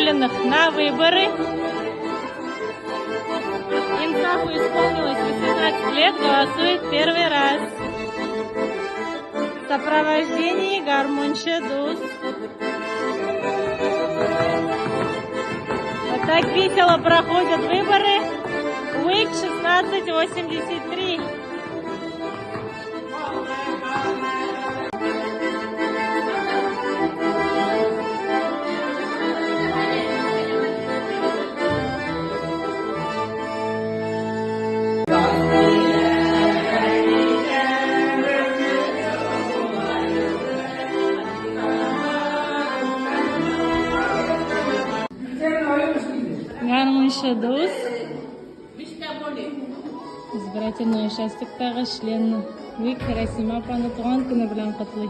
отправленных на выборы. Инсафу исполнилось 18 лет, голосует первый раз. В сопровождении гармунчы дус. Вот так весело проходят выборы. УИК 1683. Гармунчы дус. Избирательный участоктагы член ВИК Рәсимә апаны туган көне белән котлый.